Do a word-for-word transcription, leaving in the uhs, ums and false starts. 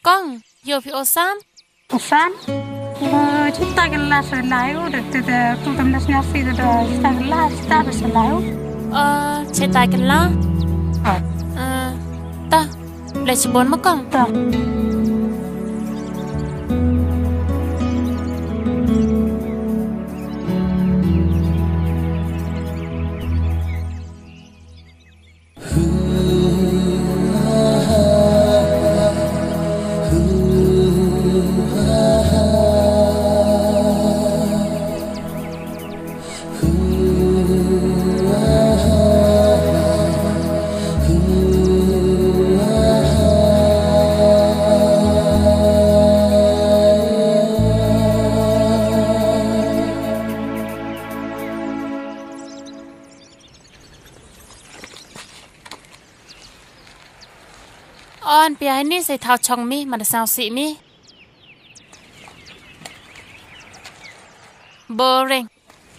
Kong, ïoh phi o sam? O sam? O, chita kylla sa lai u, da, da, da, tu tam da sñiaw si, da, da, chita kylla, chita ba sa lai u. O, chita kylla? Ah. Eh, ta, leh chibon ma kong. Ta. On pia ini sa i thaw chong mi, man da sñiaw si mi. Boring.